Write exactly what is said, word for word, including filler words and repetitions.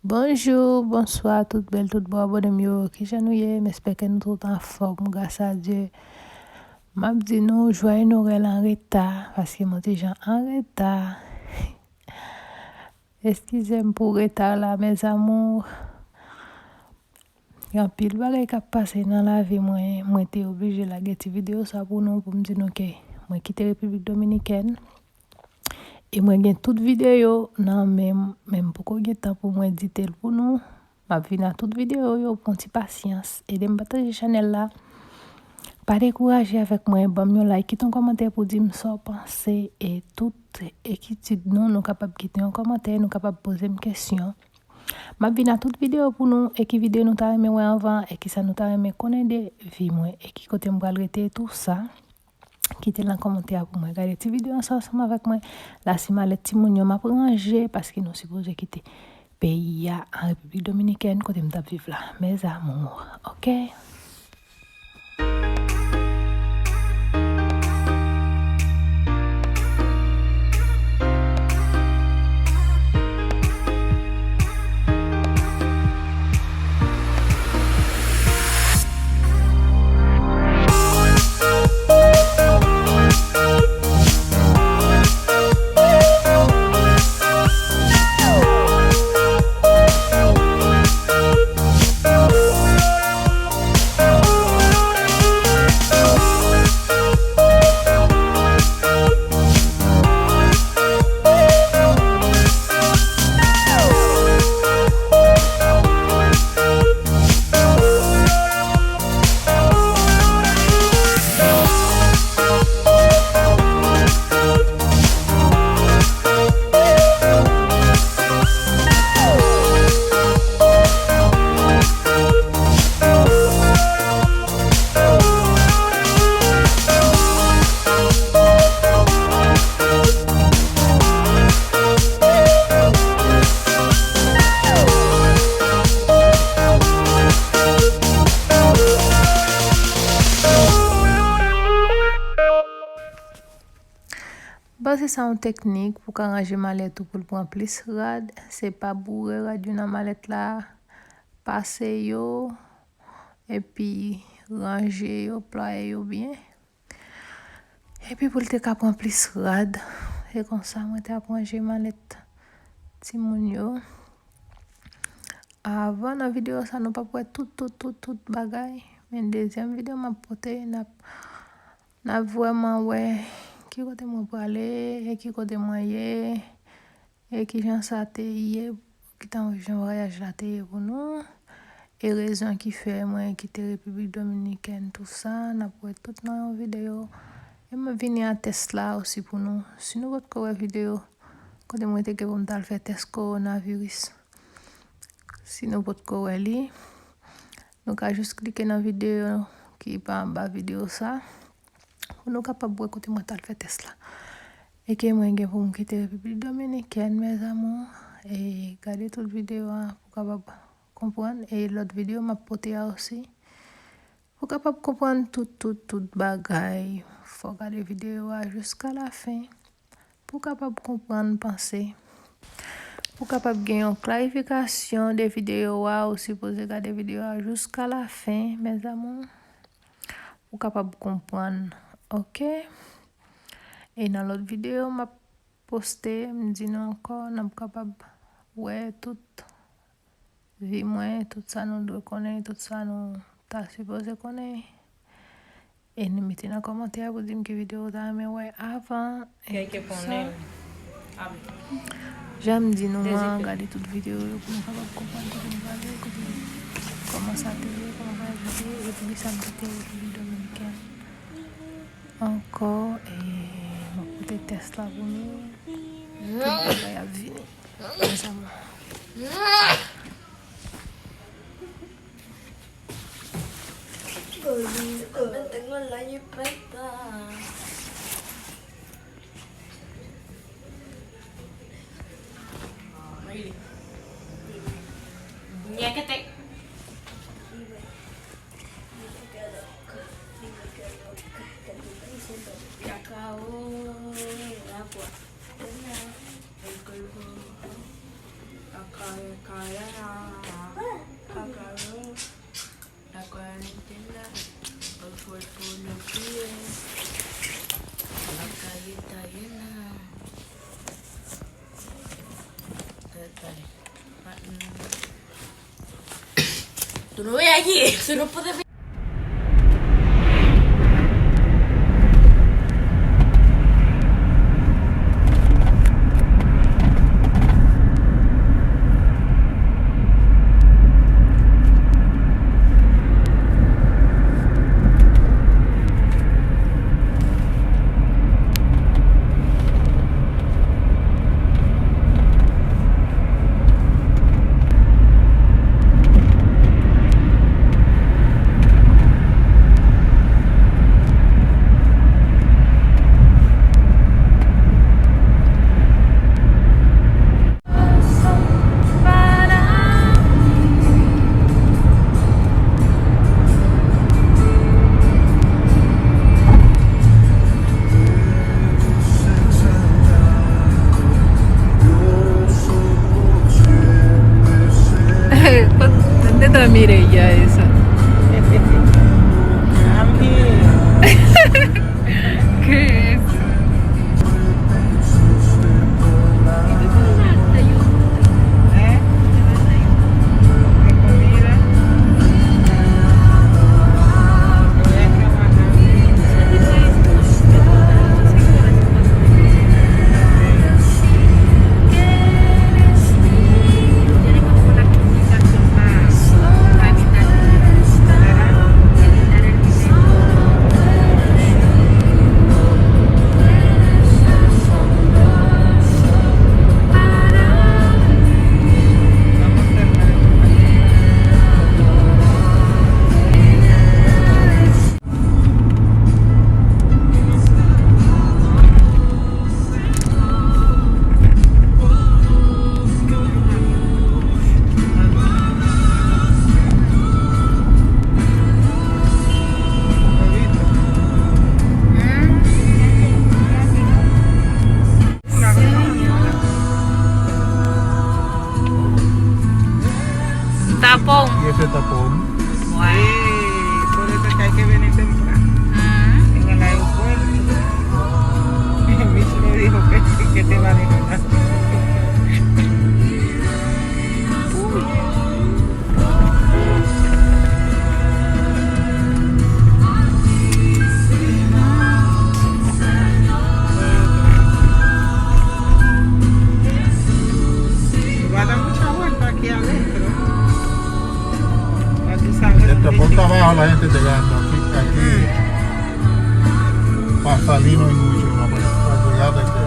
Bonjou, bonswa, tout bèl, tout bon abòne m yo. Kijan nou ye? M espere ke nou tout anfòm, gras a Dye. M ap di nou, jwaye Nwèl an reta, paske m yon ti jan an reta. Eskize m pou reta la, mes amours. Gen anpil bagay k ap pase nan lavi mwen. Mwen te oblije lage ti videyo sa pou nou, pou m di nou ke mwen kite Repiblik Dominikèn. E mwen gen tout videyo nan men m, men m poko gen tan pou mwen edite l pou nou. M ap vin a tout videyo yo, pran ti pasyans. Ede m pataje chanèl la. Pa dekouraje avèk mwen, ban m yon like, kite yon kòmantè pou di m sa w panse e tout enkyetyid nou, nou kapab kite yon kòmantè, nou kapab poze m kesyon. M ap vin a tout videyo pou nou, e ki videyo nou ta renmen wè anvan, e kisa nou ta renmen konnen de vi mwen, e ki kote m pral rete, tou sa. Kite nan kòmantè a pou mwen. Gade ti videyo ansanm, ansanm avèk mwen. La se malèt timoun yo m ap ranje, paske nou sipoze kite peyi a an Repiblik Dominikèn, kote m t ap viv la. Mes amours, oke? Bon, se sa yon teknik pou ka ranje malèt ou pou l pran plis rad. Se pa boure rad yo nan malèt la, pase yo, epi ranje yo, playe yo byen. Epi pou l te ka pran plis rad, se konsa mwen te ap ranje malèt timoun yo. Avan nan videyo sa, nou p ap wè tout, tout, tout, tout bagay. Men dezyèm videyo m ap pote, n ap, n ap vrèman wè ki kote mwen prale, e ki kote mwen ye, e kijan sa te ye, kijan jan vwayaj la te ye pou nou, e rezon ki fè mwen kite Repiblik Dominikèn, tou sa, n ap wè tout nan yon videyo. E mwen vini a tès la osi pou nou. Si nou potko wè videyo kote mwen te gen pou m t al fè tès kowonaviris, si nou potko wè li, nou ka jis klike nan videyo ki pa anba videyo sa, pou nou kapab wè kote mwen t al fè tès la. E ke mwen gen pou m kite Repiblik Dominikèn, mes amours. E gade tout videyo a pou kapab konprann. E lòt videyo m ap pote a osi. Pou kapab konprann tout, tout, tout bagay, fò w gade videyo a jiska lafen. Pou w kapab konprann panse. Pou w kapab gen yon klarifikasyon de videyo a, ou sipoze gade videyo a jiska lafen, mes amours. Pou w kapab konprann, oke? E nan lòt videyo m ap poste, m di nou ankò, n ap kapab wè tout vi mwen, tout sa nou dwe konnen, tout sa nou ta sipoze konnen. E nou mete nan kòmantè a pou di m ki videyo w ta renmen wè avan. Kèlke konnen. Jan m di nou an, gade tout videyo yo pou nou kapab konprann kote nou prale, kote, kòman sa te ye, kòman vwayaj la te ye, epi kisa m kite Repiblik Dominikèn. Ankò, e, mwen pote tès la pou nou. Tout bagay ap vini. Mes amours. Nyèkètè. Kakao, la kwa. Tú no ves aquí, tú no puedes. Tante da Mireya esa. I'm here. ¿Qué es? Tapón. Y ese tapón. Wow. Eh, por eso es que hay que venir temprano. En el aeropuerto. Michi me dijo que, que te va a dejar. Uy. Guarda mucha vuelta aquí adentro. Aquí sale. Esto por trabajo la gente llegando aquí, aquí. Pasa Lino y mucho, no, para, para llegar de